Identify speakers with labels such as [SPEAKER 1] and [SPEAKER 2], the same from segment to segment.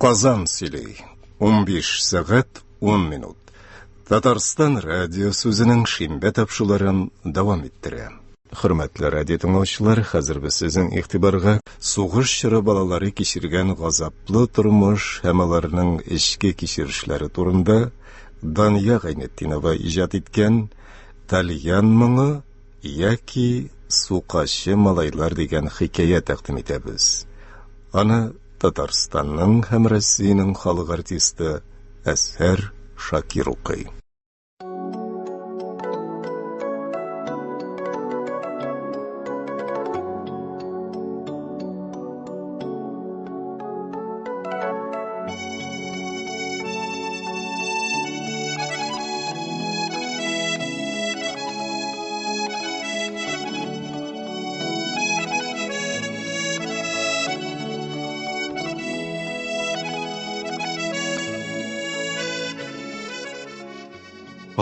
[SPEAKER 1] Казан сөйли. 15 сәгать 10 минут. Татарстан радиосы үзенең шимбә тапшыруларын дәвам иттерә. Хөрмәтле радио тыңлаучылар, хәзер без сезнең игътибарга сугыш чоры балалары кичергән газаплы тормыш һәм аларның эчке кичерешләре турында Дания Гайнетдинова иҗат иткән Тальян моңы яки Сукачы малайлар дигән хикәя тәкъдим итәбез. Аны Татарстанның һәм Россиянең халык артисты Әсһәр Шакир укый.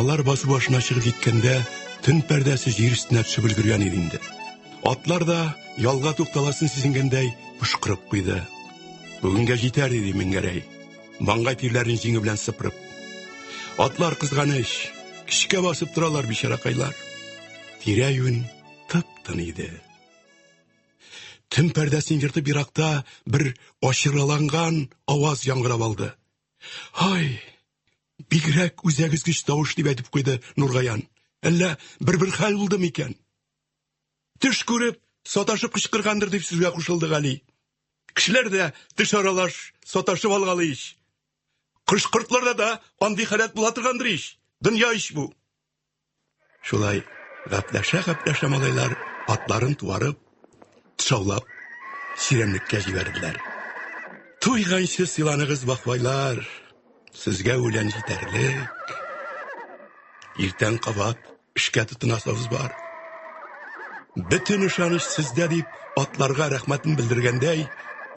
[SPEAKER 2] Алар басу башына чыгып җиткәндә, төн пәрдәсе җир өстенә төшеп өлгергән иде инде. Атлар да ялга тукталасын сизенгәндәй пошкырып куйды. Бүгенгә җитәр, диде Миңгәрәй. Маңгай тирләрен җиңе белән сыпырып. Атлар кызганыч, көчкә басып торалар бичаракайлар. Тирә-юнь тып-тын иде. Төн пәрдәсен ертып еракта бер ачыргаланган аваз яңгырап алды. Һай, бигрәк үзәк өзгеч тавыш дип әйтеп куйды Нургаян. Әллә бер-бер хәл булды микән? Төш күреп, саташып кычкыргандыр дип сүзгә кушылды Гали. Кешеләр дә төш аралаш саташып алгалый ич. Кош-кортларда да андый халәт була торгандыр ич. Дөнья ич бу. Шулай гәпләшә-гәпләшә малайлар атларын туарып, тышаулап чирәмлеккә җибәрделәр. Туйганчы сыйланыгыз, бахбайлар, сезгә үлән җитәрлек. Иртән кабат эшкә тотынасыгыз бар. Бөтен ышаныч сездә, дип атларга рәхмәтен белдергәндәй,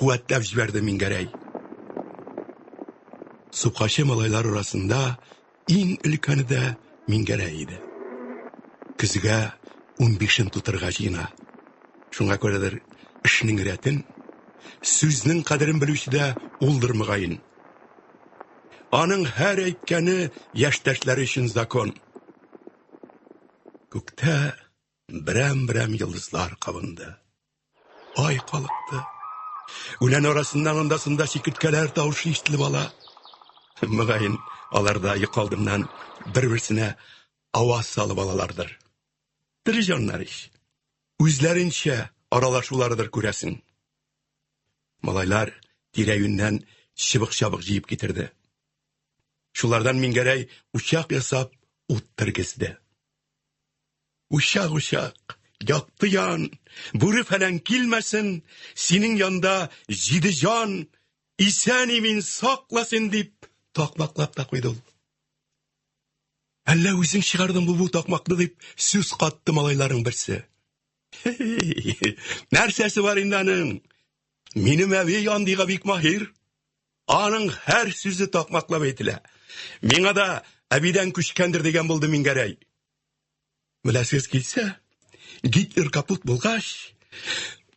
[SPEAKER 2] куәтләп җибәрде Миңгәрәй. Сукачы малайлар арасында Иң өлкәне дә Миңгәрәй иде. Көзгә унбишен тутырырга җыена. Шуңа күрәдер, эшнең рәтен, сүзнең кадерен белүче дә улдыр мөгаен. Аның һәр әйткәне яшьтәшләре өчен закон. Күктә берәм-берәм йолдызлар кабынды. Ай калыкты. Үлән арасыннан анда-санда чикерткәләр тавышы ишетелеп ала. Мөгаен, алар да йокы алдыннан бер-берсенә аваз салып алалардыр. Тере җаннар ич. Үзләренчә аралашуларыдыр, күрәсең. Малайлар тирә-юньнән чыбык-чабык җыеп китерде. Шулардан Миңгәрәй учак ясап ут тергезде. Учак, учак, якты ян, бүре фәлән килмәсен, синең янда җиде җан, исән-имин сакласын, дип такмаклап та куйды ул. Әллә үзең чыгардың бу такмакны, дип сүз катты малайларның берсе. Нәрсәсе бар инде аның? Минем әби андыйга бик маһир. Аның һәр сүзе такмаклап әйтелә. Миңа да әбидән күчкәндер дигән булды Миңгәрәй. Беләсегез килсә, Гитлер капут булгач,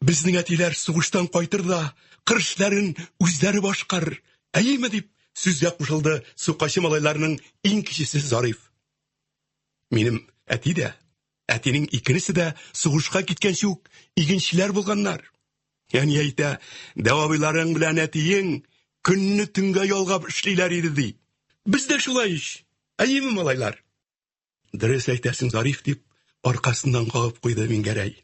[SPEAKER 2] безнең әтиләр сугыштан кайтыр да, кыр эшләрен үзләре башкарыр. Әйеме, дип сүзгә кушылды сукачы малайларның иң кечесе Зариф. Минем әти дә, әтинең икенесе дә сугышка киткәнче үк игенчеләр булганнар. Әни әйтә, дәү абыйларың белән әтиең көнне төнгә ялгап эшлиләр иде, ди. Без дә шулай ич. Әйеме, малайлар? Дөрес әйтәсең, Зариф, дип аркасыннан кагып куйды Миңгәрәй.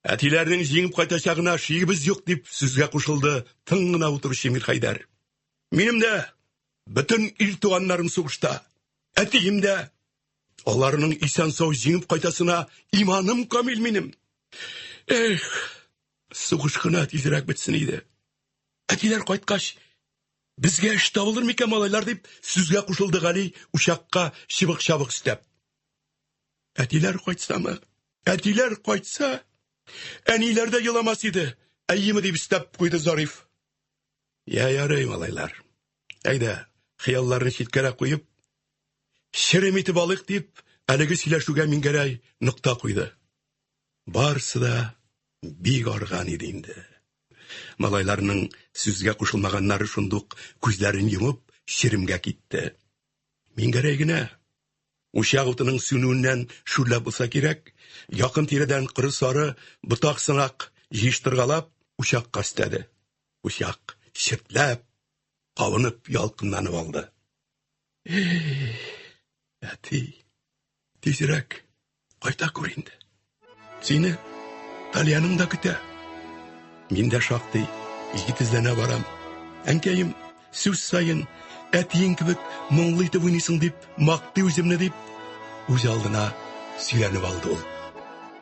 [SPEAKER 2] Әтиләрнең җиңеп кайтачагына шигебез юк, дип сүзгә кушылды тын гына утыручы Мирхәйдәр. Минем дә бөтен ил туганнарым сугышта. Әтием дә. Аларның исән-сау җиңеп кайтасына иманым камил минем. Эх, сугыш кына тизрәк бетсен иде. Әтиләр кайткач, Безгә эш табылыр микән, малайлар, дип сүзгә кушылды Гали, учакка чыбык-чабык өстәп. Әтиләр кайтсамы? Әтиләр кайтса, әниләр дә еламас иде. Әйеме, дип өстәп куйды Зариф. Я ярый, малайлар. Әйдә, хыялларны читкәрәк куеп, черем итеп алыйк, дип, әлеге сөйләшүгә Миңгәрәй нокта куйды. Барысы да бик арган иде инде. Малайларның сүзгә кушылмаганнары шундук күзләрен йомып, черемгә китте. Миңгәрәй генә учак утының сүнүеннән шүрләп булса кирәк, якын тирәдән коры сары ботак сынак җыештыргалап, учакка өстәде. Учак чертләп, кабынып, ялкынланып алды. Эй, әти, тизрәк кайта күр инде. Сине Тальяның да көтә. Мин дә шактый җитезләнә барам. Әнкәем сүз саен әтиең кебек моңлы итеп уйныйсың дип мактый үземне дип үз алдына сөйләнеп алды ул.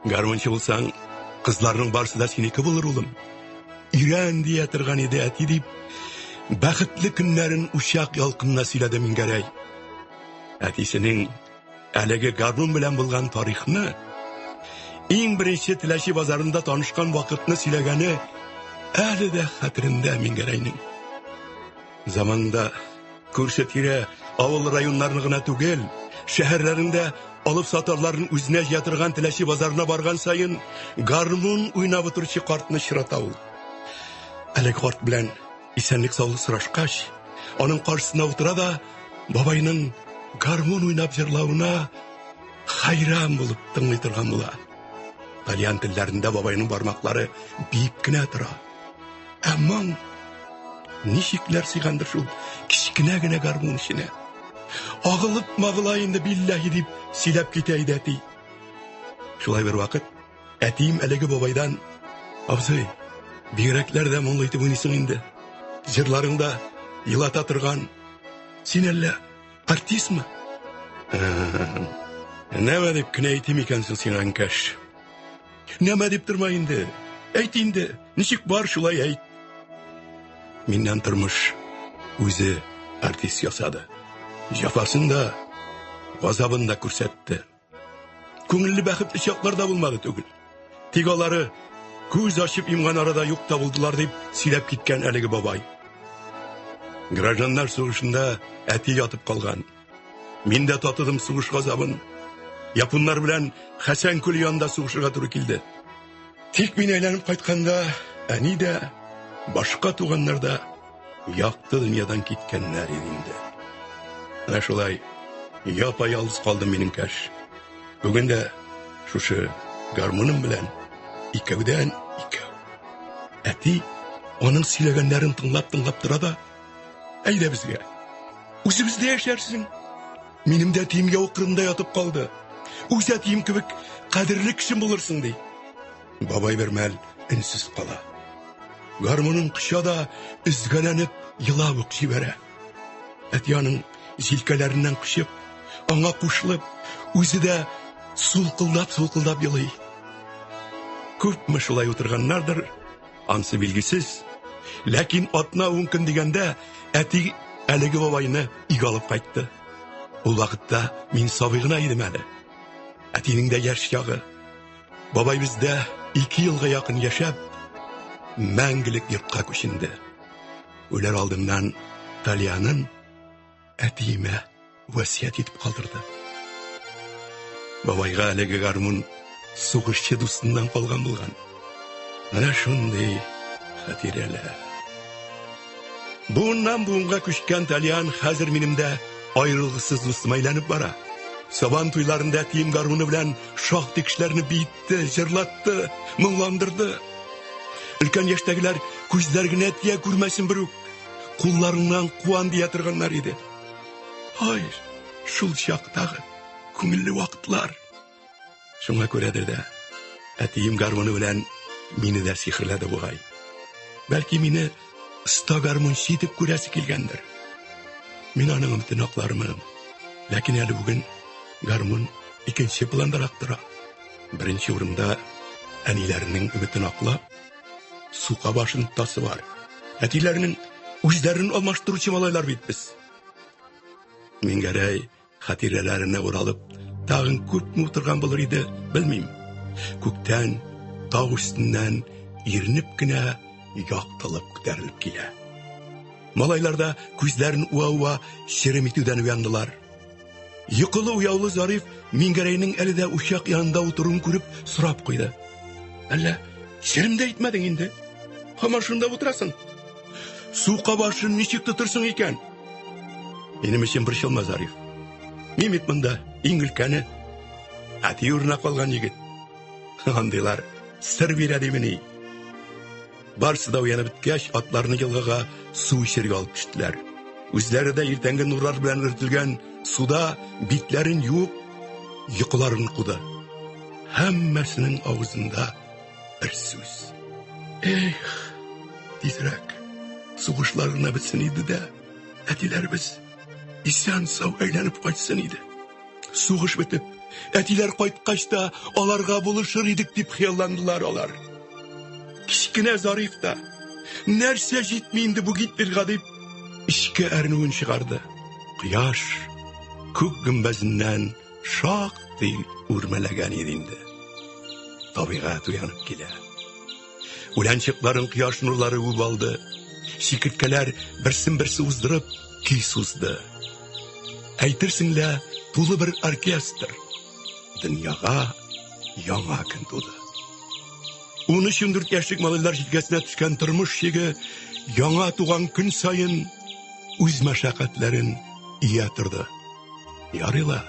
[SPEAKER 2] Гармунчы булсаң, кызларның барысы да синеке булыр, улым. Өйрән дия торган иде әти дип, бәхетле көннәрен учак ялкынына сөйләде Мингәрәй. Әтисенең әлеге гармун белән булган тарихны иң беренче Теләче базарында танышкан вакытны сөйләгәне әле дә хәтерендә Мингәрәйнең. Заманында күрше-тирә авыл районнарны гына түгел, шәһәрләрендә алып сатарларын үзенә җыя торган Теләче базарына барган саен гармун уйнап утыручы картны очрата ул. Әлеге карт белән исәнлек-саулык сорашкач, аның каршысына утыра да бабайның гармун уйнап җырлавына хәйран булып тыңлый торган була. Тальян телләрендә бабайның бармаклары биеп кенә тора. Ә моң ничекләр сыйгандыр шул кечкенә генә гармун эченә. Агылып магыла инде билләһи дип сөйләп китә иде әти. Шулай бер вакыт әтием әлеге бабайдан: "Абзый, бигрәкләр дә моңлы итеп уйныйсың инде. Җырларың да елата торган. Син әллә артистмы?" Нәмә дип кенә әйтим икән соң сиңа, әнкәш? Нәмә дип торма инде. Әйт инде, ничек бар, шулай әйт. Миннән тормыш үзе артист ясады. Җафасын да, газабын да күрсәтте. Күңелле бәхетле чаклар да булмады түгел. Тик алары күз ачып йомган арада юк та булдылар дип сөйләп киткән әлеге бабай. Гражданнар сугышында әти ятып калган. Мин дә татыдым сугыш газабын. Японнар белән Хәсән күле янында сугышырга туры килде. Тик мин әйләнеп кайтканда әни дә, башка туганнар да якты дөньядан киткәннәр иде инде. Менә шулай япа-ялгыз калдым минем кәш. Бүген дә шушы гармуным белән икәүдән икәү. Әти аның сөйләгәннәрен тыңлап-тыңлап тора да, әйдә безгә. Үзебездә яшәрсең. Минем дә әтием яу кырында ятып калды. Үз әтием кебек кадерле кешем булырсың, ди. Бабай бер мәл өнсез кала. Гармунын коча да өзгәләнеп елап ук җибәрә. Әти аның җилкәләреннән кочып, аңа кушылып, үзе дә сулкылдап-сулкылдап елый. Күпме шулай утырганнардыр, Ансы билгесез. Ләкин атна-ун көн дигәндә әти әлеге бабайны өйгә алып кайтты. Ул вакытта мин сабый гына идем әле. Әтинең дә яшь чагы. Бабай бездә 2 елга якын яшәп, мәңгелек йортка күченде. Үләр алдыннан тальянын әтиемә васыять итеп калдырды. Бабайга әлеге гармун сугышчы дустыннан калган булган. Менә шундый хатирәләр. Буыннан буынга күчкән тальян хәзер минем дә аерылгысыз дустыма әйләнеп бара. Сабан туйларында әтием гармуны белән шактый кешеләрне биетте, җырлатты, моңландырды. Өлкән яшьтәгеләр күзләр генә тия күрмәсен берүк. Кулларыңнан куан дия торганнар иде. Ай, шул чактагы күңелле вакытлар. Шуңа күрәдер дә, әтием гармоны белән мине дә сихерләде бугай. Бәлки мине оста гармунчы итеп күрәсе килгәндер. Мин аның өметен аклармын. Ләкин әле бүген гармун икенче пландарак тора. Беренче урында әниләренең өметен аклап, сука башын тотасы бар. Әтиләренең үзләрен алмаштыручы малайлар бит без. Миңгәрәй хатирәләренә уралып, тагын күпме утырган булыр иде, белмим. Күктән, тау өстеннән иренеп кенә яктылык күтәрелеп килә. Малайлар да күзләрен уа-уа черем итүдән уяндылар. Йокылы-уяулы Зариф Миңгәрәйнең әле дә учак янында утыруын күреп сорап куйды. Әллә черем дә итмәдең инде? Һаман шунда утырасың. Сука башын ничек тотырсың икән? Минем өчен борчылма, Зариф. Мин бит монда иң өлкәне. Әти урынына калган егет. Андыйлар сер бирә димени? Барсы да уянып беткәч, атларны елгага су эчәргә алып төштеләр. Үзләре дә иртәнге нурлар белән өртелгән суда битләрен юып, йокыларын куды. Һәммәсенең авызында бер сүз. Эх, тизрәк сугышлар гына бетсен иде дә, әтиләребез исән-сау әйләнеп кайтсын иде. Сугыш бетеп, әтиләр кайткач та аларга булышыр идек дип хыялландылар алар. Кечкенә Зариф та, нәрсә җитми инде бу Гитлерга дип, эчке әрнүен чыгарды. Кояш күк гөмбәзеннән шактый үрмәләгән иде инде. Табигать уянып килә. Үлән чыкларын кояш нурлары үп алды. Чикерткәләр берсен-берсе уздырып көй сузды. Әйтерсең лә тулы бер оркестр. Дөньяга яңа көн туды. 13-14 яшьлек малайлар җилкәсенә төшкән тормыш йөге яңа туган көн саен үз мәшәкатьләрен ия торды. Ярый ла,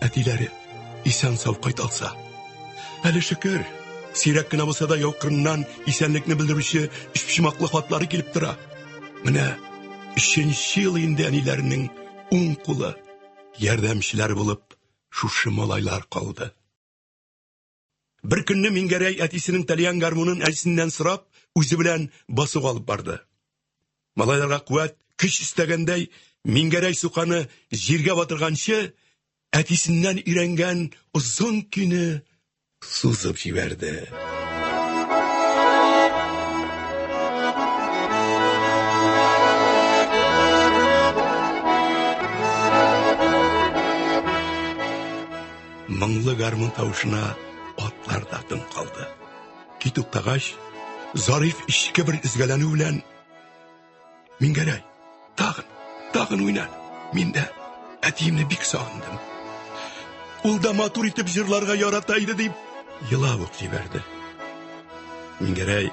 [SPEAKER 2] әтиләре исән-сау кайта алса. Әле шөкер, сирәк кенә булса да яу кырыннан исәнлекне белдерүче өчпочмаклы хатлары килеп тора. Менә өченче ел инде әниләренең уң кулы, ярдәмчеләре булып шушы малайлар калды. Бер көнне Мингәрәй әтисенең тальян гармунын әнисеннән сорап, үзе белән басуга алып барды. Малайларга куәт, көч өстәгәндәй, Мингәрәй суканы җиргә батырганчы, әтисеннән өйрәнгән озын көйне сузып җибәрде. Моңлы гармун тавышына атлар да тын калды. Ки туктагач, Зариф эчке бер өзгәләнү белән Мингәрәй, тагын, тагын уйна. Мин дә әтиемне бик сагындым. Ул да матур итеп җырларга ярата иде дип елап ук җибәрде. Мингәрәй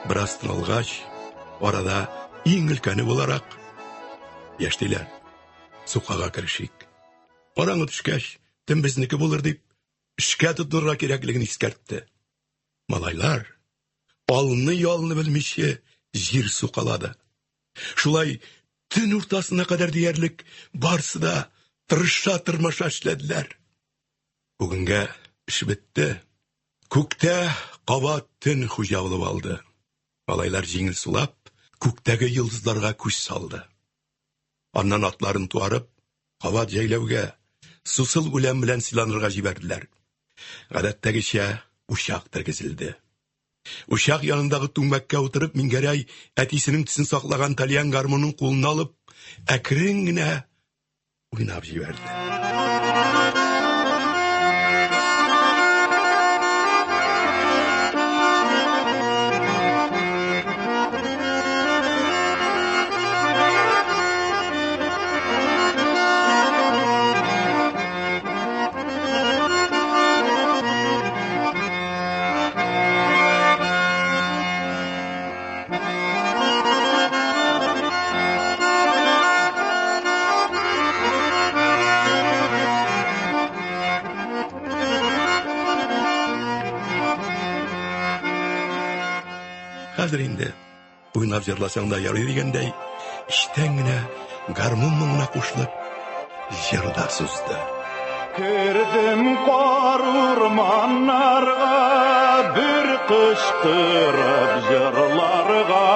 [SPEAKER 2] бераз тын алгач, арада иң өлкәне буларак, яшьтиләр, сукага керешик. Караңгы төшкәч, төн безнеке булыр дип, эшкә тотынырга кирәклеген искәртте. Малайлар, алны-ялны белмичә, җир сукалады. Шулай төн уртасына кадәр диярлек барсы да тырыша-тырмаша эшләделәр. Бүгенгә эш бетте. Күктә кабат төн хуҗа булып алды. Малайлар җиңел сулап, күктәге йолдызларга күз салды. Аннан атларын туарып, кабат җәйләүгә, сусыл үлән белән сыйланырга җибәрделәр. Гадәттәгечә учак тергезелде. Учак янындагы түмгәккә утырып, Мингәрәй әтисенең төсен саклаган тальян гармунын кулына алып, әкрен генә уйнап җибәрде. Хәзер инде уйнап җырласаң да ярый дигәндәй, эчтән генә гармун моңына кушылып, җыр да сузды.
[SPEAKER 3] Кердем кар урманнарга, бер кычкырып җырларга.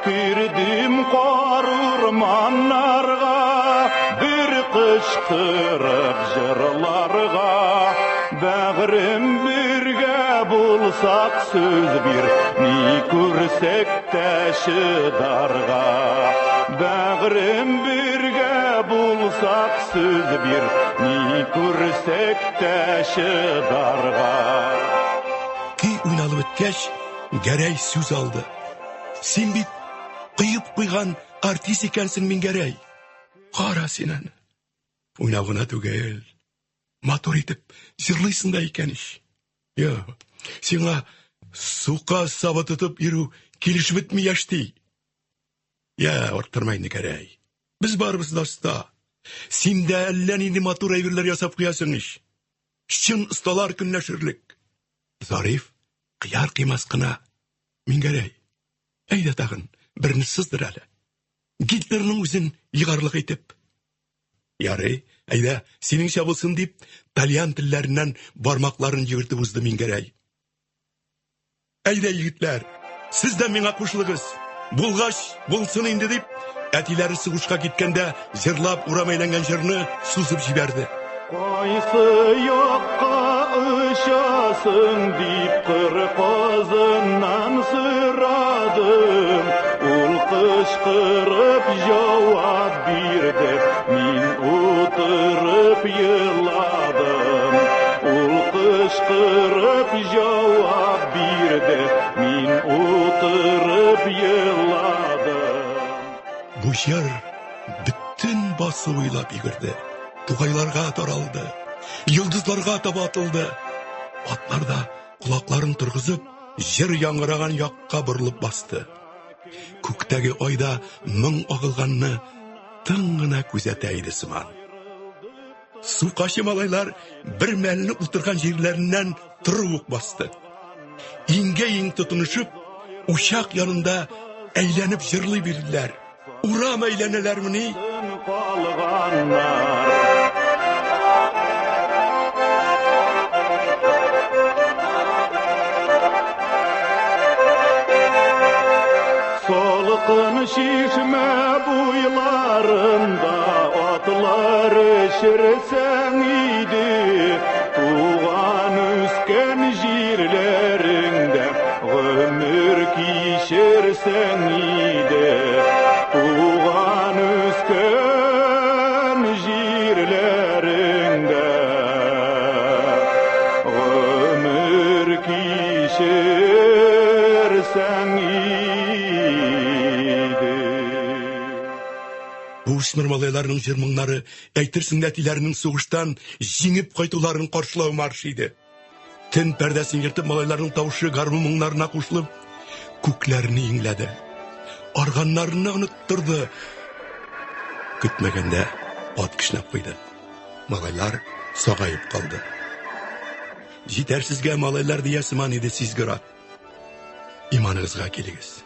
[SPEAKER 3] Кердем кар урманнарга, бер кычкырып җырларга. Бәгърем бергә булсак сүз бир, ни күрсәк тә чыдарга. Бәгърем бергә булсак сүз бир, ни күрсәк тә чыдарга.
[SPEAKER 2] Көй уйналып беткәч, Гәрәй сүз алды. Син бит коеп куйган артист икәнсең, Мингәрәй. Кара син аны. Уйнау гына түгел, матур итеп җырлыйсың да икән ич. Йо, сиңа сука сабы тотып йөрү килешеп бетми яшьти. Я, арттырма инде, Гәрәй. Без барыбыз да оста. Син дә әллә нинди матур әйберләр ясап куясың ич. Чын осталар көнләшерлек. Зариф кыяр-кыймас кына. Мингәрәй, әйдә тагын, берне сыздыр әле. Гитлерның үзен егарлык итеп. Ярый, әйдә, синеңчә булсын дип, тальян телләреннән бармакларын йөгертеп узды Мингәрәй. Әйдә, егетләр, сез дә миңа кушылыгыз. Булгач, булсын инде дип, әтиләре сугышка киткәндә җырлап урам әйләнгән җырны сузып җибәрде.
[SPEAKER 3] Кайсы якка очасың дип кыр казыннан сорадым. Ул кычкырып җавап бирде, мин утырып еладым. Ул кычкырып җавап бирде, мин утырып еладым.
[SPEAKER 2] Бу җыр бөтен басу уйлап йөгерде, тугайларга таралды, йолдызларга таба атылды. Атлар да колакларын торгызып, җыр яңгыраган якка борылып басты. Күктәге ай да моң агылганны тын гына күзәтә иде сыман. Сукачы малайлар бер мәлне утырган җирләреннән торып ук басты. Иңгә-иң тотынышып, учак янында әйләнеп җырлый бирделәр. Урам әйләнәләрмени?
[SPEAKER 3] Калганнар. Салкын чишмә буйларында атлар эчерсәң иде, туган үскән җирләреңдә гомер кичерсәң иде, туган үскән җирләреңдә гомер кичерсәң иде.
[SPEAKER 2] Бу үсмер малайларның җыр-моңнары әйтерсең лә әтиләренең сугыштан җиңеп кайтуларын каршылау маршы иде. Төн пәрдәсен ертып малайларның тавышы гармун моңнарына кушылып, күкләрне иңләде. Арганнарны оныттырды. Көтмәгәндә ат кешнәп куйды. Малайлар сагаеп калды. Җитәр сезгә, малайлар, дия сыман иде сизгер ат. Иманыгызга килегез.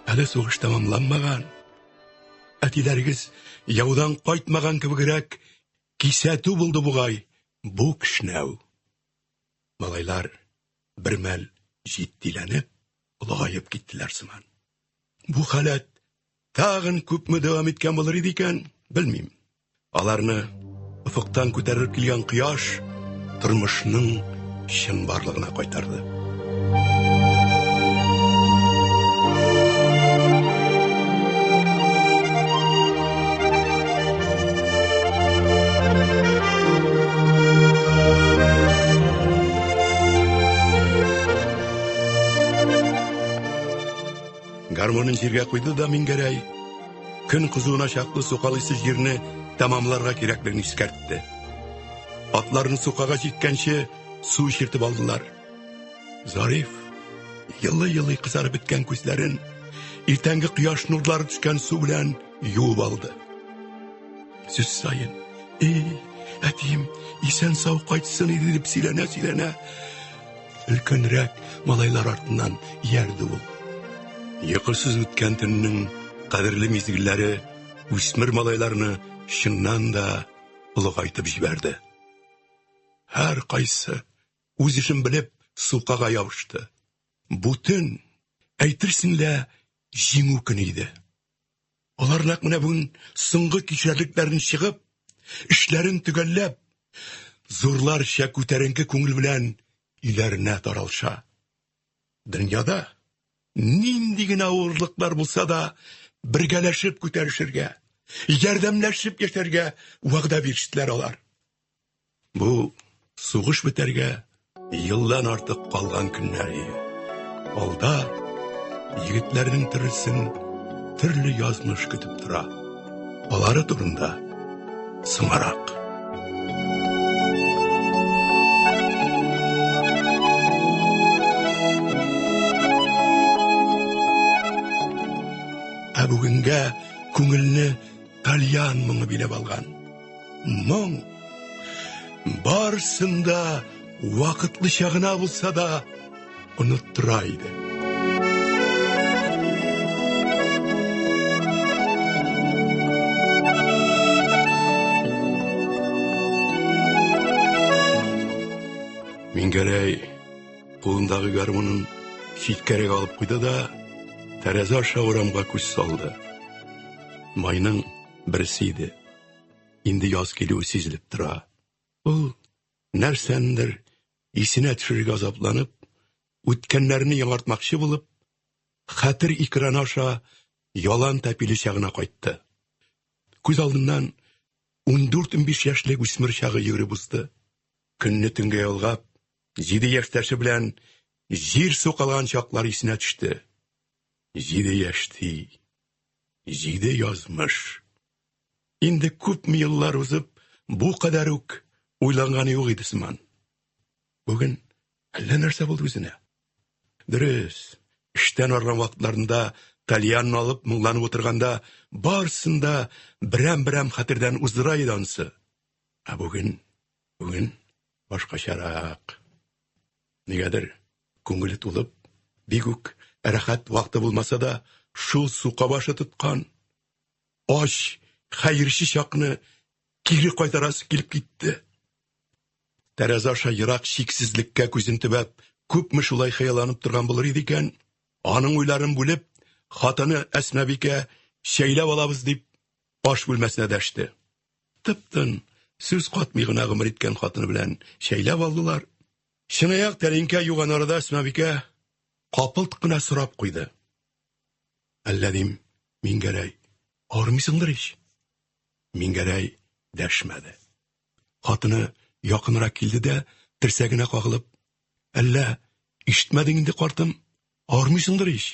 [SPEAKER 2] Әле сугыш тәмамланмаган. Әтиләрегез яудан кайтмаган кебегрәк кисәтү булды бугай бу кешнәү. Малайлар бер мәл җитдиләнеп, олыгаеп киттеләр сыман. Бу халәт тагын күпме дәвам иткән булыр иде икән, белмим. Аларны офыктан күтәрелеп килгән кояш тормышның чынбарлыгына кайтарды. Гармонын җиргә куйды да Мингәрәй, көн кызуына чаклы сукалыйсы җирне тәмамларга кирәклеген искәртте. Атларны сукага җиткәнче су эчертеп алдылар. Зариф елый-елый кызарып беткән күзләрен иртәнге кояш нурлары төшкән су белән юып алды. Сүз саен, "Эй, әтием, исән-сау кайтсын иде" дип сөйләнә-сөйләнә, өлкәнрәк малайлар артыннан иярде ул. Йокысыз үткән төннең кадерле мизгелләре үсмер малайларны чыннан да олыгайтып җибәрде. Һәр кайсы үз эшен белеп сукага ябышты. Бу төн, әйтерсең лә, җиңү көне иде. Алар нәкъ менә бүген соңгы кишәрлекләрен чыгып, эшләрен төгәлләп, зурларча күтәренке күңел белән өйләренә таралыша. Дөньяда нинди генә авырлыклар булса да, бергәләшеп күтәрешергә, ярдәмләшеп яшәргә вәгъдә бирештеләр алар. Бу сугыш бетәргә елдан артык калган көннәр иде. Алда егетләрнең төрлесен төрле язмыш көтеп тора. Алары турында соңарак. Күңелне тальян моңы биләп алган. Моң барысын да вакытлыча гына булса да оныттыра иде. Миңгәрәй кулындагы гармунын читкәрәк алып куйды да тәрәзә аша урамга күз салды. Майның берсе иде. Инде яз килүе сизелеп тора. Ул нәрсәндер исенә төшерергә азапланып, үткәннәрне яңартмакчы булып, хәтер экраны аша ялан тәпиле чагына кайтты. Күз алдыннан 14-15 яшьлек үсмер чагы йөгереп узды. Көнне төнгә ялгап, җиде яшьтәше белән җир сукалган чаклар исенә төште. Җиде яшь ди, җиде язмыш. Инде күпме еллар узып, бу кадәр үк уйланганы юк иде сыман. Бүген әллә нәрсә булды үзенә. Дөрес, эштән арган вакытларында тальянны алып моңланып утырганда барысын да берәм-берәм хәтердән уздыра иде анысы. Ә бүген, бүген башкачарак. Нигәдер күңеле тулып, бик үк рәхәт вакыты булмаса да, шул сука башы тоткан ач хәерче чакны кире кайтарасы килеп китте. Тәрәзә аша ерак чиксезлеккә күзен төбәп, күпме шулай хыялланып торган булыр иде икән, аның уйларын бүлеп, хатыны Әсмабикә чәйләп алабыз дип, аш бүлмәсенә дәште. Тып-тын, сүз катмый гына гомер иткән хатыны белән чәйләп алдылар. Чынаяк тәлинкә юган арада Әсмабикә капылт кына сорап куйды. Әллә дим, Миңгәрәй, авырмыйсыңдыр ич? Миңгәрәй дәшмәде. Хатыны якынрак килде дә, терсәгенә кагылып, Әллә ишетмәдең инде, картым, авырмыйсыңдыр ич?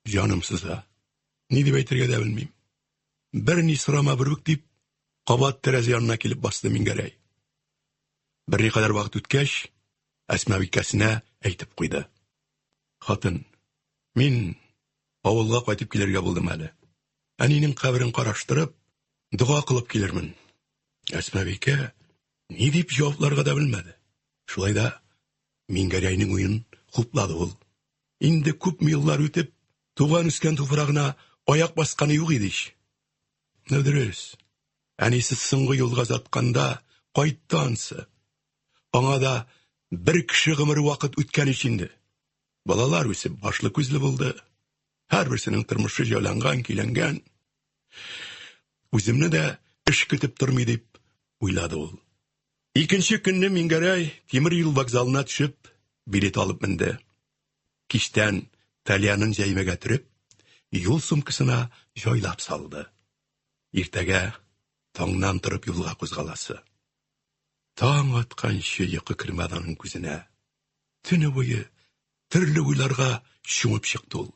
[SPEAKER 2] Җаным сыза. Ни дип әйтергә дә белмим. Бер ни сорама берүк дип, кабат тәрәзә янына килеп басты Миңгәрәй. Берникадәр вакыт үткәч, Әсмабикәсенә әйтеп куйды. Хатын, мин авылга кайтып килергә булдым әле. Әнинең каберен караштырып, дога кылып килермен. Әсмабикә ни дип җавапларга да белмәде. Шулай да Миңгәрәйнең уен хуплады ул. Инде күпме еллар үтеп, туган үскән туфрагына аяк басканы юк иде ич. Дөрес, әнисе соңгы юлга озатканда кайтты ансы. Аңа да бер кеше гомере вакыт үткән ич инде. Балалар үсеп башлы-күзле булды. Һәрберсенең тормышы җайланган, көйләнгән. Үземне дә эш көтеп тормый дип уйлады ул. Икенче көнне Миңгәрәй тимер юл вокзалына төшеп, билет алып менде. Кичтән тальянын җәймәгә төреп, юл сумкасына җайлап салды. Иртәгә таңнан торып юлга кузгаласы. Таң атканчы йокы кермәде аның күзенә. Төне буе төрле уйларга чумып чыкты ул.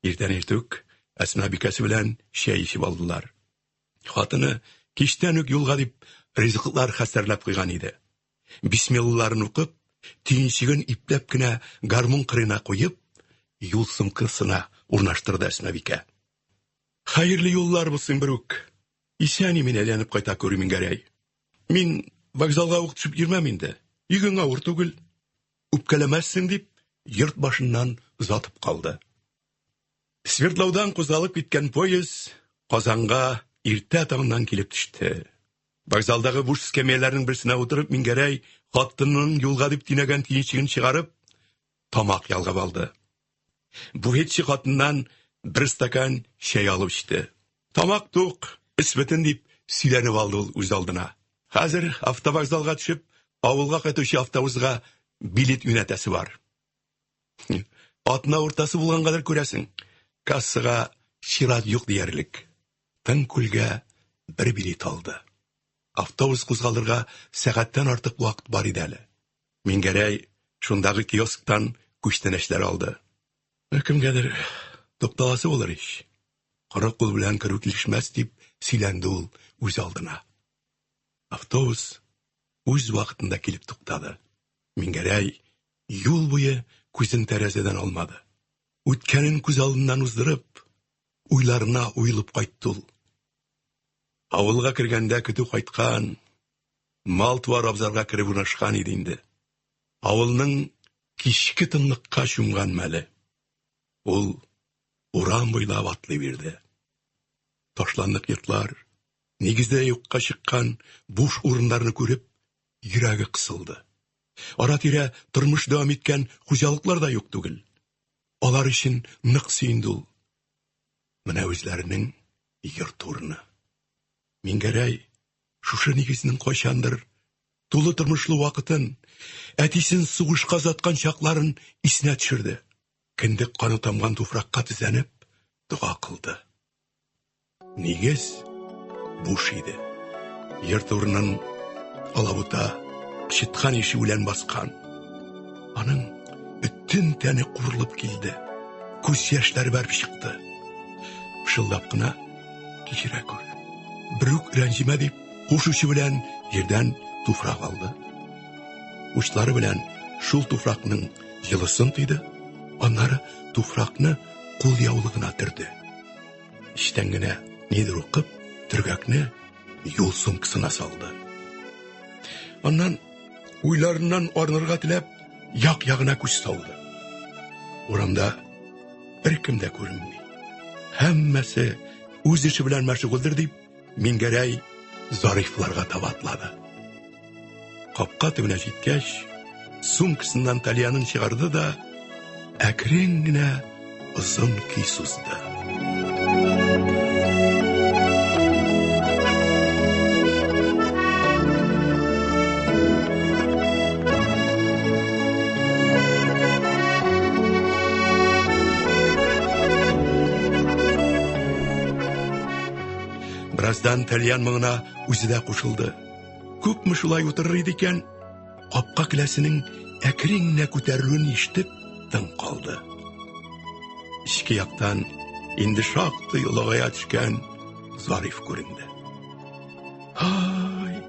[SPEAKER 2] Иртән иртүк Әсма бикәсе белән чәй эчеп алдылар. Хатыны кичтән үк юлга дип ризыклар хәстәрләп куйган иде. Бисмилларын укып, төенчеген ипләп кенә гармун кырына куеп, юл сумкасына урнаштырды Әсмабикә. Хәерле юллар булсын берүк. Исән-имин әйләнеп кайта күр, Миңгәрәй. Мин вокзалга ук төшеп йөрмәм инде. Йөгең авыр түгел. Үпкәләмәссең дип, йорт башыннан озатып калды. Свердлаудан кузгалып киткән поезд Казанга иртә таңнан килеп төште. Вокзалдагы буш эскәмияләрнең берсенә утырып, Миңгәрәй хатынының юлга дип төйнәгән төенчеген чыгарып, тамак ялгап алды. Буфетчы хатыннан бер стакан чәй алып эчте. Тамак тук, эч бөтен дип сөйләнеп алды ул үз алдына. Хәзер автовокзалга төшеп, авылга кайтучы автобусга билет юнәтәсе бар. Атна уртасы булгангадыр күрәсең, кассага чират юк диярлек. Тын күлгә бер билет алды. Автобус кузгалырга сәгатьтән артык вакыт бар иде әле. Миңгәрәй шундагы киосктан күчтәнәчләр алды. Кемгәдер тукталасы булыр ич. Коры кул белән керү килешмәс дип сөйләнде ул үз алдына. Автобус үз вакытында килеп туктады. Миңгәрәй юл буе күзен тәрәзәдән алмады. Үткәнен күз алдыннан уздырып, уйларына уелып кайтты ул. Авылга кергәндә көтү кайткан, мал-туар абзарга кереп урнашкан иде инде. Авылның кичке тынлыкка чумган мәле. Ул урам буйлап атлый бирде. Ташландык йортлар, нигездә юкка чыккан буш урыннарны күреп, йөрәге кысылды. Ара-тирә тормыш дәвам иткән хуҗалыклар да юк түгел. Алар өчен нык сөенде ул. Менә үзләренең йорт урыны. Миңгәрәй шушы нигезнең кайчандыр тулы тормышлы вакытын, әтисен сугышка озаткан чакларын исенә төшерде. Кендек каны тамган туфракка тезләнеп, дога кылды. Нигез буш иде. Йорт урынын алабута, кычыткан ише үлән баскан. Аның бөтен тәне курылып килде. Күз яшьләре бәреп чыкты. Пышылдап кына, кичерә күр. Берүк рәнҗемә дип, куш учы белән җирдән туфрак алды. Учлары белән шул туфракның җылысын тойды, аннары туфракны кул яулыгына төрде. Эчтән генә нидер укып, төргәкне юл сумкасына салды. Аннан уйларыннан арынырга теләп, як-ягына күз салды. Урамда беркем дә күренми. Һәммәсе үз эше белән мәшгульдер дип, Миңгәрәй Зарифларга таба атлады. Капка төбенә җиткәч, сумкасыннан тальянын чыгарды да, әкрен генә озын көй сузды. Бераздан тальян моңына үзе дә кушылды. Күпме шулай утырыр иде икән, капка келәсенең әкрен генә күтәрелүен ишетеп, тын калды. Эчке яктан инде шактый олыгая төшкән Зариф күренде. Ай,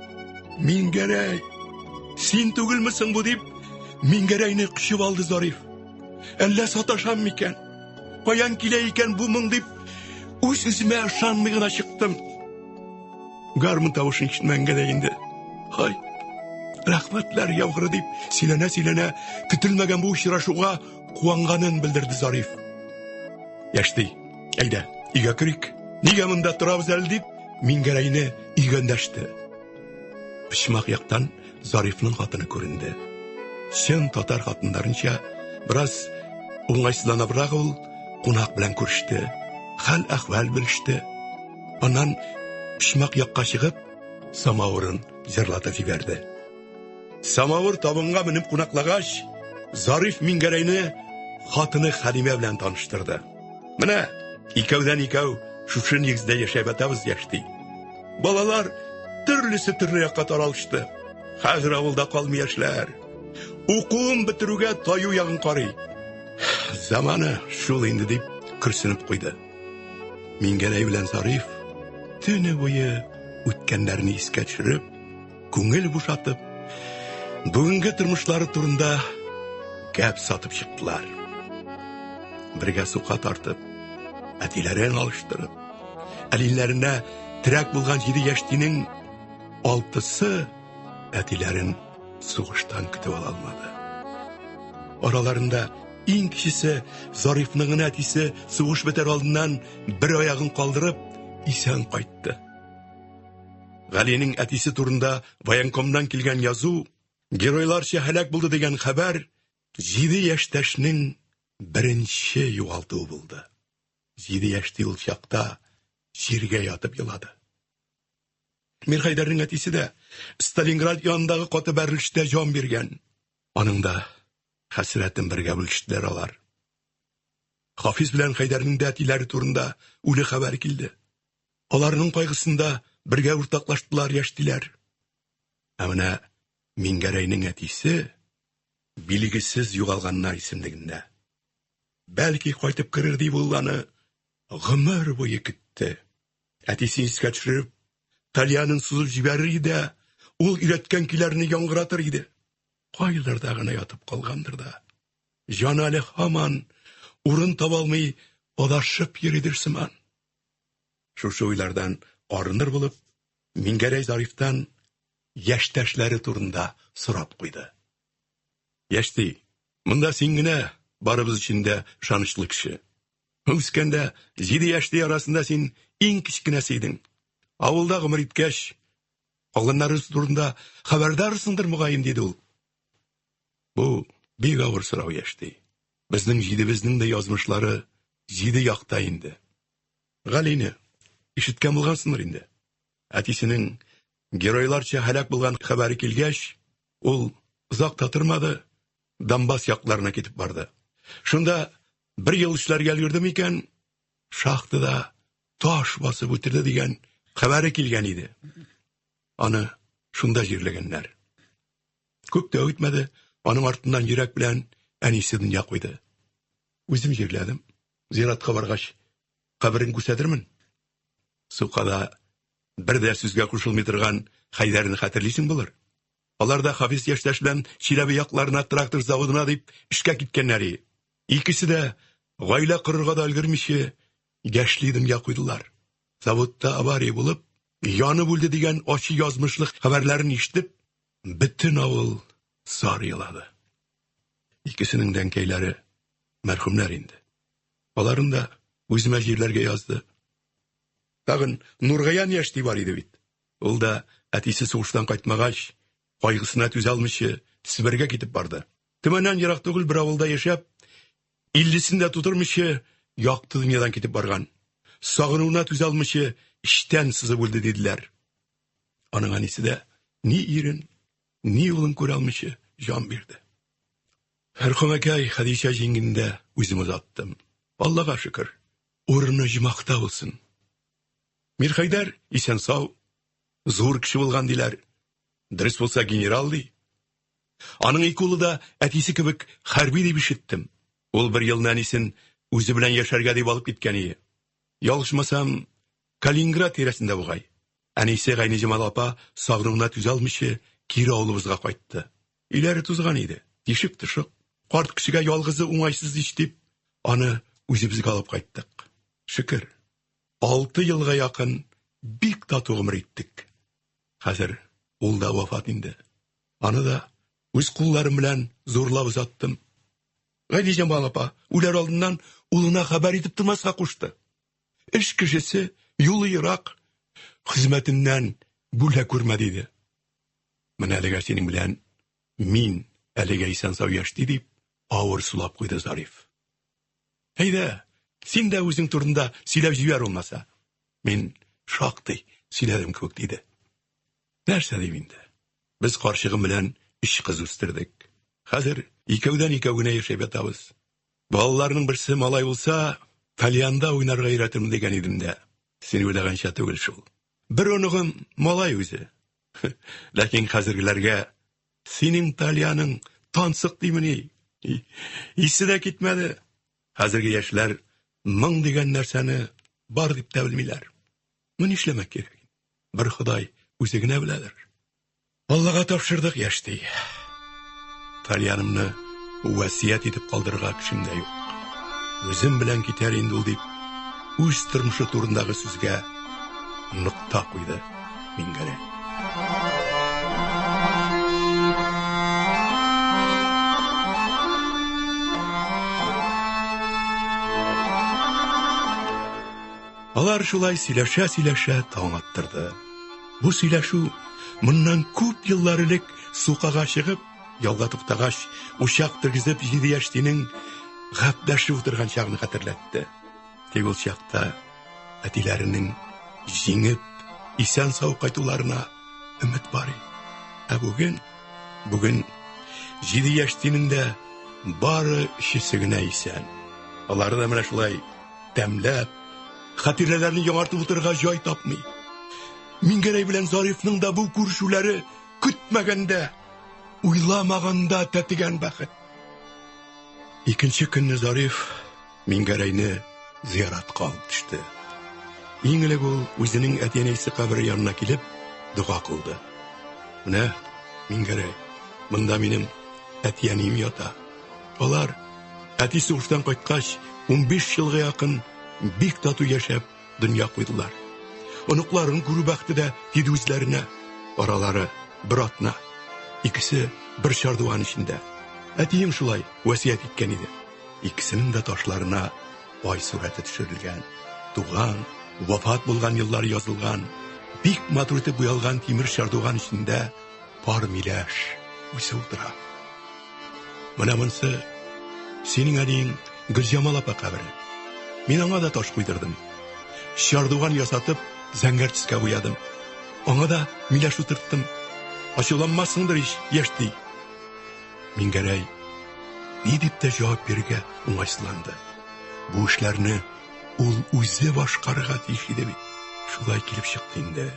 [SPEAKER 2] Миңгәрәй, син түгелме соң бу дип, Миңгәрәйне кочып алды Зариф. Әллә саташам микән? Каян килә икән бу моң дип, үз-үземә ышанмый гына чыктым. Гармун тавышын ишетмәгәнгә дә инде. Һай, рәхмәтләр яугыры дип сөйләнә-сөйләнә көтелмәгән бу очрашуга куанганын белдерде Зариф. Яшьти, әйдә, өйгә керик. Нигә монда торабыз әле дип, Миңгәрәйне өйгә эндәште. Почмак яктан Зарифның хатыны күренде. Чын татар хатыннарынча бераз уңайсызланыбрак ул кунак белән күреште, хәл-әхвәл белеште. Аннан почмак якка чыгып, самавырын җырлатып җибәрде. Самавыр табынга менеп кунаклагач, Зариф Миңгәрәйне хатыны Хәлимә белән таныштырды. Менә икәүдән икәү шушы нигездә яшәп ятабыз яшьти. Балалар төрлесе төрле якка таралышты. Хәзер авылда калмый яшьләр. Укуын бетерүгә таю ягын карый. Заманы шул инде дип көрсенеп куйды. Миңгәрәй белән Зариф төне буе үткәннәрне искә төшереп, күңел бушатып, бүгенге тормышлары турында гәп сатып чыктылар. Бергә сука тартып, әтиләрен алыштырып, әниләренә терәк булган җиде яшьтинең алтысы әтиләрен сугыштан көтеп ала алмады. Араларында иң кечесе Зарифның гына әтисе сугыш бетәр алдыннан бер аягын калдырып, исән кайтты. Галинең әтисе турында военкомнан килгән язу, геройларча һәлак булды дигән хәбәр җиде яшьтәшнең беренче югалтуы булды. Җиде яшьти ул чакта җиргә ятып елады. Мирхәйдәрнең әтисе дә Сталинград янындагы каты бәрелештә җан биргән. Аның да хәсрәтен бергә бүлештеләр алар. Хафиз белән Хәйдәрнең дә әтиләре турында үле хәбәр килде. Аларның кайгысында бергә уртаклаштылар яшьтиләр. Ә менә Миңгәрәйнең әтисе билгесез югалганнар исемлегендә. Бәлки кайтып керер дип ул аны гомер буе көтте. Әтисен искә төшереп, тальянын сузып җибәрер иде, ул өйрәткән көйләрне яңгыратыр иде. Кайларда гына ятып калгандыр да. Җаны әле һаман урын таба алмый адашып йөридер сыман. Шушы уйлардан арыныр булып, Миңгәрәй Зарифтан яшьтәшләре турында сорап куйды. Яшьти, монда син генә барыбыз өчен дә ышанычлы кеше. Үскәндә җиде яшьти арасында син иң кечкенәсе идең. Авылда гомер иткәч, калганнарыбыз турында хәбәрдарсыңдыр, мөгаен, диде ул. Бу бик авыр сорау, яшьти. Безнең җидебезнең дә язмышлары җиде якта инде. Галине ишеткән булгансыңдыр инде. Әтисенең геройларча һәлак булган хәбәре килгәч, ул озак та тормады, Донбасс якларына китеп барды. Шунда бер ел эшләргә өлгерде микән, шахтада таш басып үтерде дигән хәбәре килгән иде. Аны шунда җирләгәннәр. Күп тә үтмәде, аның артыннан йөрәк белән әнисе дөнья куйды. Үзем җирләдем. Зиратка баргач, каберен күрсәтермен. Сукада бер дә сүзгә кушылмый торган Хәйдәрне хәтерлисең булыр. Алар да Хафиз яшьтәш белән Чиләбе якларына трактор заводына дип эшкә киткәннәр. Икесе дә гаилә корырга да өлгермичә яшьли дөнья куйдылар. Заводта авария булып, янып үлде дигән ачы язмышлы хәбәрләрен ишетеп, бөтен авыл зар елады. Икесенең дә әнкәйләре мәрхүмнәр инде. Аларын да үземә җирләргә язды. Тагын Нургаян яшьти бар иде бит. Ул да әтисе сугыштан кайтмагач, кайгысына түзә алмыйча Себергә китеп барды. Төмәннән ерак түгел бер авылда яшәп, иллесен дә тутырмыйча якты дөньядан китеп барган. Сагынуына түзә алмыйча эчтән сызып үлде диделәр. Аның әнисе дә ни ирен, ни улын күрә алмыйча җан бирде. Мәрхүмәкәй Хәдичә җиңгине дә үзем озаттым. Аллага шөкер, урыны җомахта булсын. Мирхәйдәр исән-сау, зур кеше булган диләр. Дөрес булса генерал ди. Аның ике улы да әтисе кебек хәрби дип ишеттем. Ул бер елны әнисен үзе белән яшәргә дип алып киткән ие. Ялгышмасам, Калининград тирәсендә бугай. Әнисе Гайниҗамал апа сагынуына түзә алмыйча кире авылыбызга кайтты. Өйләре тузган иде, тишек-тошык. Карт кешегә ялгызы уңайсыз ич дип, аны үзебезгә алып кайттык. Шөкер, 6 елга якын бик тату гомер иттек. Хәзер ул да вафат инде. Аны да үз кулларым белән зурлап озаттым. Гайниҗамал апа үләр алдыннан улына хәбәр итеп тормаска кушты. Эш кешесе, юлы ерак, хезмәтеннән бүлә күрмә, диде. Менә әлегә синең белән мин әлегә исән-сау яшьти, дип авыр сулап куйды Зариф. Әйдә, син дә үзең турында сөйләп җибәр булмаса. Мин шактый сөйләдем кебек, диде. Нәрсә дим инде? Без карчыгым белән өч кыз үстердек. Хәзер икәүдән-икәү генә яшәп ятабыз. Балаларның берсе малай булса, тальянда уйнарга өйрәтермен дигән идем дә, син уйлаганча түгел шул. Бер оныгым малай үзе. Ләкин хәзергеләргә синең тальяның тансык димени? Исе дә китмәде. Хәзерге яшьләр моң дигән нәрсәне бар дип тә белмиләр. Ну нишләмәк кирәк? Бер Ходай үзе генә беләдер. Аллага тапшырдык яшьти. Тальянымны васият итеп калдырырга көчем дә юк. Үзем белән китәр инде ул дип, үз тормышы турындагы сүзгә нокта куйды Миңгәрәй. Алар шулай сөйләшә-сөйләшә таң аттырды. Бу сөйләшү моннан күп еллар элек сукага чыгып, ялга туктагач, учак тергезеп җиде яшьтинең гәпләшеп утырган чагын хәтерләтте. Тик ул чакта әтиләренең җиңеп, исән-сау кайтуларына өмет бар иде. Ә бүген, бүген җиде яшьтинең дә бары өчесе генә исән. Алары да менә шулай тәмләп, хатирәләрне яңартып утырырга җай тапмый. Миңгәрәй белән Зарифның да бу күрешүләре көтмәгәндә, уйламаганда тәтегән бәхет. Икенче көнне Зариф Миңгәрәйне зияратка алып төште. Иң элек ул үзенең әти-әнисе кабере янына килеп, дога кылды. Менә, Миңгәрәй, монда минем әти-әнием ята. Алар, әти сугыштан кайткач, 15 елга якын бик тату яшәп, дөнья куйдылар. оныкларын күрү бәхете дә тиде үзләренә. Аралары бер атна. Икесе бер чардуган эчендә. Әтием шулай васыять иткән иде. Икесенең дә ташларына ай сурәте төшерелгән. Туган, вафат булган еллар язылган. Бик матур итеп буялган тимер чардуган эчендә пар миләш үзе утыра. Менә монысы синең әниең Гөлҗамал апа кабере. Мин аңа да таш куйдырдым. Чардуган ясатып, зәңгәр төскә буядым. Аңа да миләш утырттым. Ачуланмассыңдыр ич, яшьти. Миңгәрәй ни дип тә җавап бирергә уңайсызланды. Бу эшләрне ул үзе башкарырга тиеш иде бит. Шулай килеп чыкты инде.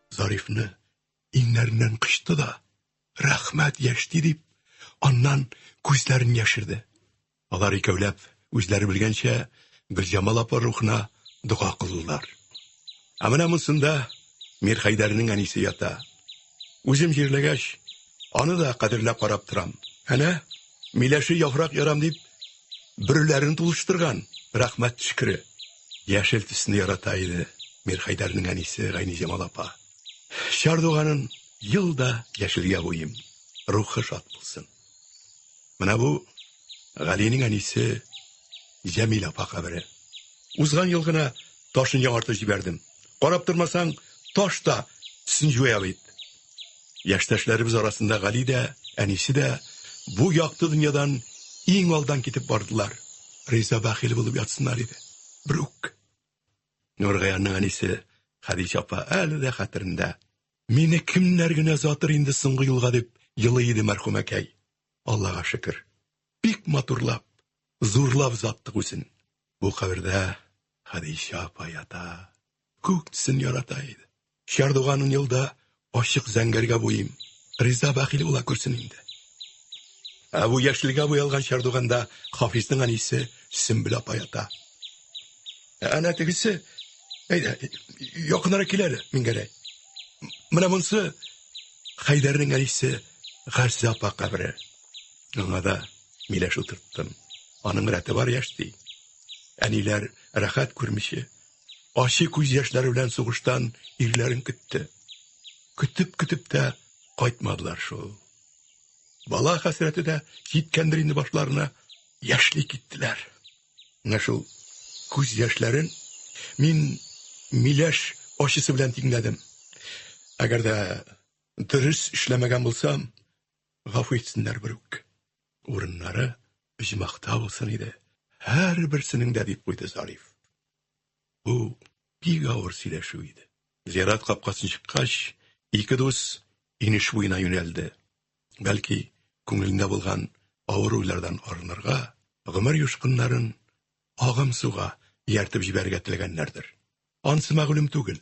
[SPEAKER 2] Зарифны иңнәреннән кочты да, рәхмәт, яшьти дип, аннан күзләрен яшерде. Алар икәүләп, үзләре белгәнчә, Гөлҗамал апа рухына дога кылдылар. Ә менә монсында Мирхәйдәрнең әнисе ята. Үзем җирләгәч, аны да кадерләп карап торам. Әнә, миләше яфрак ярам дип, бөреләрен тулыштырган, рәхмәт төшкере. Яшел төсне ярата иде Мирхәйдәрнең әнисе Гайниҗамал апа. Чардуганын ел да яшелгә буйыйм, рухы шат булсын. Менә бу Галинең әнисе Җәмил апа кабере. Узган ел гына ташын яңартып җибәрдем. Карап тормасаң, таш та төсен җуя бит. Яшьтәшләребез арасында Гали дә, әнисе дә бу якты дөньядан иң алдан китеп бардылар. Риза бәхил булып ятсыннар иде. Брук. Нургаянның әнисе Хәдичә апа әле дә хәтерендә. Мине кемнәр генә озатыр инде соңгы юлга дип елый иде мәрхүмәкәй. Аллага шөкер, бик матурлап, зурлап озаттык үзен. Бу кабердә Хәдичә апа ята. Күк төсен ярата иде. Чардуганын елда ачык зәңгәргә буйыйм. Риза бәхил була күрсен инде. Ә бу яшелгә буялган чардуганда Хафизның әнисе Сөмбел апа ята. Әнә тегесе, әйдә, якынрак кил әле, Миңгәрәй. Менә монысы Хәйдәрнең әнисе Газзә апа кабере. Аңа да миләш утырттым. Аның рәте бар яшьти. Әниләр рәхәт күрмичә, ачы күз яшьләре белән сугыштан ирләрен көтте. Көтеп-көтеп тә кайтмадылар шул. Бала хәсрәте дә җиткәндер инде башларына, яшьли киттеләр. Менә шул күз яшьләрен мин миләш ачысы белән тиңләдем. Әгәр дә дөрес эшләмәгән булсам, гафу итсеннәр берүк. Урыннары оҗмахта булсын иде. Һәрберсенең дә, дип куйды Зариф. Бу бик авыр сөйләшү иде. Зират капкасын чыккач, ике дус инеш буена юнәлде. Бәлки, күңелендә булган авыр уйлардан арынырга, гомер юшкыннарын агым суга ияртеп җибәрергә теләгәннәрдер. Ансы мәгълүм түгел.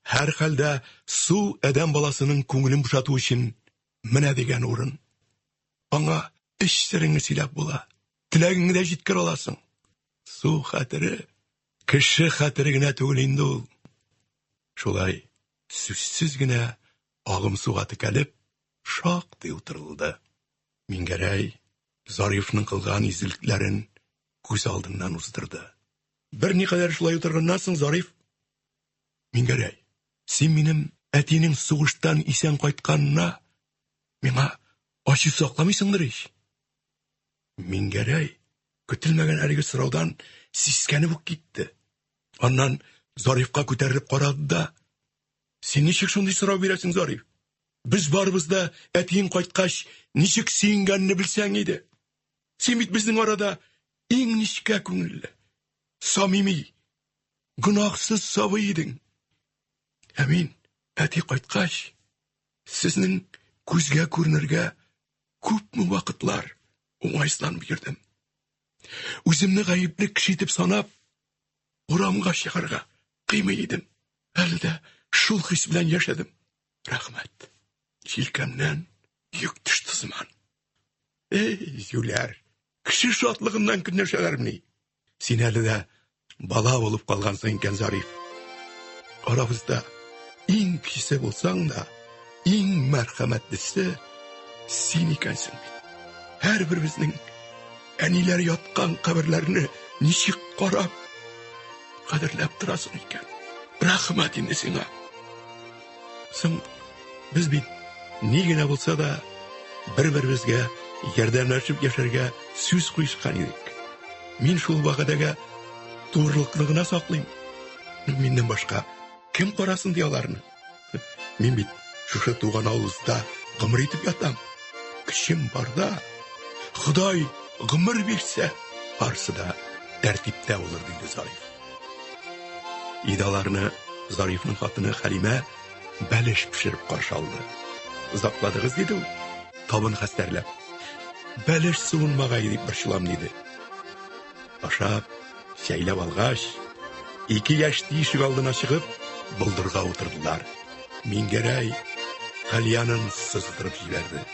[SPEAKER 2] Һәрхәлдә су адәм баласының күңелен бушату өчен менә дигән урын. Аңа эч сереңне сөйләп була, теләгеңне дә җиткерә аласың. Су хәтере кеше хәтере генә түгел инде ул. Шулай сүзсез генә агым суга текәлеп, шактый утырылды. Миңгәрәй Зарифның кылган изгелекләрен күз алдыннан уздырды. Берникадәр шулай утырганнан соң Зариф: "Миңгәрәй, син минем әтинең сугыштан исән кайтканына миңа ачу сакламыйсыңдыр ич?" Миңгәрәй көтелмәгән әлеге сораудан сискәнеп үк китте. Аннан Зарифка күтәрелеп карады да: "Син ничек шундый сорау бирәсең, Зариф? Без барыбыз да әтиең кайткач ничек сөенгәнне белсәң иде. Син бит безнең арада иң нечкә күңелле, самими, гөнаһсыз сабый идең. Ә мин әти кайткач, сезнең күзгә күренергә күпме вакытлар уңайсызланып йөрдем. Үземне гаепле кеше итеп санап, урамга чыгарга кыймый идем. Әле дә шул хис белән яшәдем. Рәхмәт. Җилкәмнән йөк төште сыман. Эй, юләр, кеше шатлыгыннан көнләшәләрмени? Син әле дә бала булып калгансың икән, Зариф. Арабызда иң кечесе булсаң да, иң мәрхәмәтлесе син икәнсең бит. Һәрберебезнең әниләр яткан каберләрне ничек карап, кадерләп торасың икән. Рәхмәт инде сиңа. Соң без бит ни генә булса да бер-беребезгә ярдәмләшеп яшәргә сүз куешкан идек. Мин шул вәгъдәгә турылыкны гына саклыйм. Миннән башка кем карасын ди аларны? Мин бит шушы туган авылыбызда гомер итеп ятам. Көчем барда, Ходай гомер бирсә, барысы да тәртиптә булыр, диде Зариф. Өйдә аларны Зарифның хатыны Хәлимә бәлеш пешереп каршы алды. Озакладыгыз, диде ул, табын хәстәрләп. Бәлеш суынмагай дип борчылам, диде. Ашап, чәйләп алгач, ике яшьти ишек алдына чыгып, болдырга утырдылар. Миңгәрәй кальянын сыздырып җибәрде.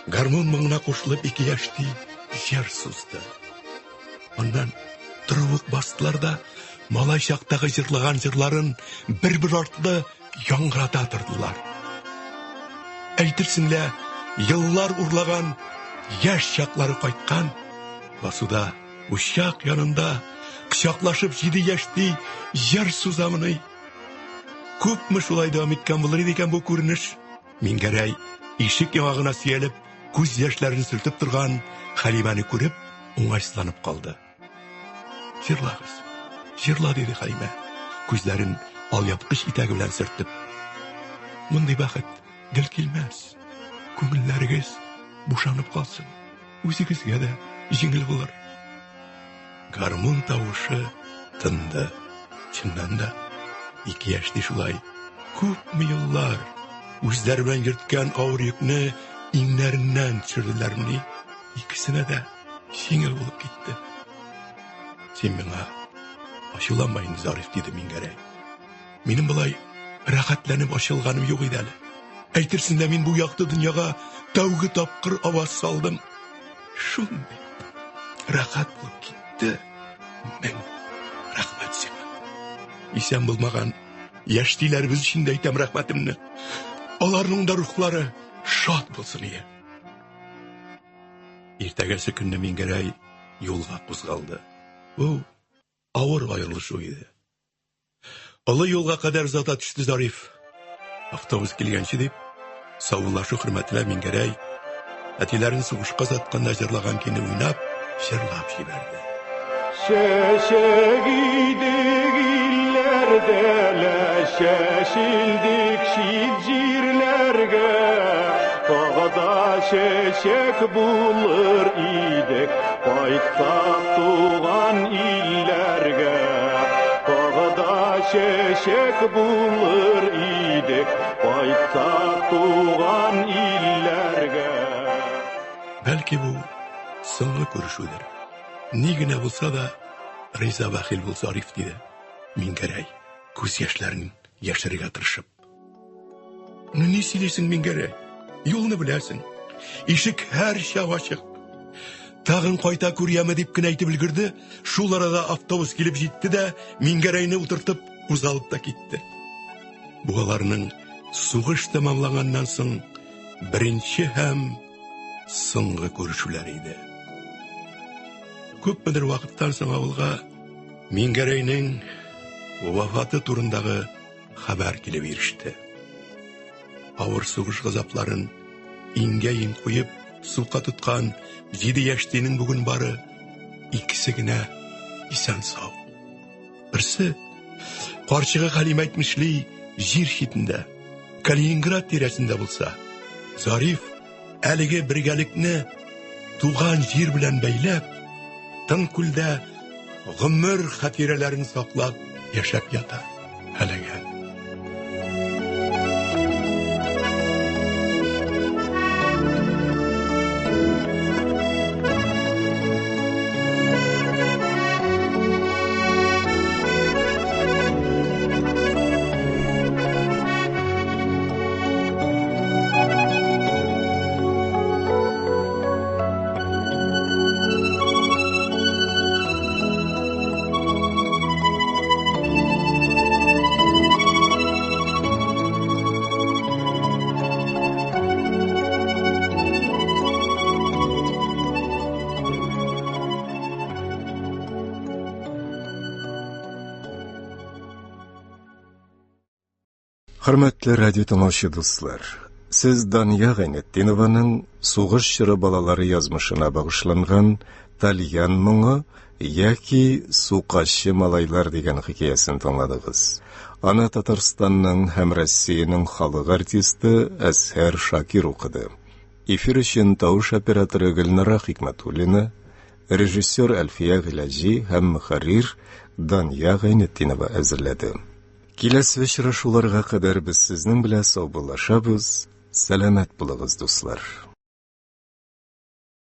[SPEAKER 2] Гармун моңына кушылып ике яшьти җыр сузды. Аннан торып ук бастылар да, малай чактагы җырлаган җырларын бер-бер артлы яңгырата тордылар. Әйтерсең лә, еллар урлаган яшь чаклары кайткан, басуда, учак янында кочаклашып җиде яшьти җыр сузамыни. Күпме шулай дәвам иткән булыр иде икән бу күренеш? Миңгәрәй, ишек яңагына сөялеп, күз яшьләрен сөртеп торган Хәлимәне күреп, уңайсызланып калды. Җырлагыз, җырла, диде Хәлимә, күзләрен алъяпкыч итәге белән сөртеп. Мондый бәхет гел килмәс. Күңелләрегез бушанып калсын. Үзегезгә дә җиңел булыр. Гармун тавышы тынды. Чыннан да, ике яшьти шулай күпме еллар үзләре белән йөрткән авыр йөкне иңнәреннән төшерделәрмени? Икесенә дә җиңел булып китте. Син миңа ачуланма инде, Зариф, диде Миңгәрәй. Минем болай рәхәтләнеп ачылганым юк иде әле. Әйтерсең лә мин бу якты дөньяга тәүге тапкыр аваз салдым. Шундый рәхәт булып китте. Мең рәхмәт сиңа. Исән булмаган яшьтиләребез өчен дә әйтәм рәхмәтемне. Аларның да рухлары шат булсын ие. Иртәгәсе көнне Миңгәрәй юлга кузгалды. Бу авыр аерылышу иде. Олы юлга кадәр озата төште Зариф. Автобус килгәнче дип, саубуллашу хөрмәтенә Миңгәрәй әтиләрен сугышка озатканда җырлаган көйне уйнап, җырлап җибәрде.
[SPEAKER 3] Чәчәк идек илләрдә лә, чәчелдек чит җирләргә. Тагы да чәчәк булыр идек, кайтсак туган илләргә. Тагы да чәчәк булыр идек, кайтсак туган илләргә.
[SPEAKER 2] Бәлки бу соңгы күрешүдер. Ни генә булса да, риза бәхил бул, Зариф, диде Миңгәрәй, күз яшьләрен яшерергә тырышып. Ну ни сөйлисең, Миңгәрәй? Юлны беләсең. Ишек һәрчак ачык. Тагын кайта күр яме дип кенә әйтеп өлгерде. Шул арада автобус килеп җитте дә, Миңгәрәйне утыртып, кузгалып та китте. Бу аларның сугыш тәмамланганнан соң беренче һәм соңгы күрешүләре иде. Күпмедер вакыттан соң авылга Миңгәрәйнең вафаты турындагы хәбәр килеп иреште. Авыр сугыш газапларын иңгә-иң куеп, сука тоткан җиде яшьтинең бүген бары икесе генә исән-сау. Берсе, карчыгы Хәлим әйтмешли, җир читендә, Калининград тирәсендә булса, Зариф әлеге бергәлекне туган җир белән бәйләп, Тын күлдә гомер хатирәләрен саклап яшәп ята әлегә.
[SPEAKER 1] Хөрмәтле радио тыңлаучы дуслар, сез Дания Гайнетдинованың сугыш чоры балалары язмышына багышланган Тальян моңы яки Сукачы малайлар дигән хикәясен тыңладыгыз. Аны Татарстанның һәм Россиянең халык артисты Әзһәр Шакир укыды. Эфир өчен тавыш операторы Гөлнара Хикмәтуллина, режиссер Әлфия Гыйләҗи һәм мөхәррир Дания Гайнетдинова әзерләде. Киләсе очрашуларга кадәр без сезнең белән саубуллашабыз. Сәламәт булыгыз, дуслар.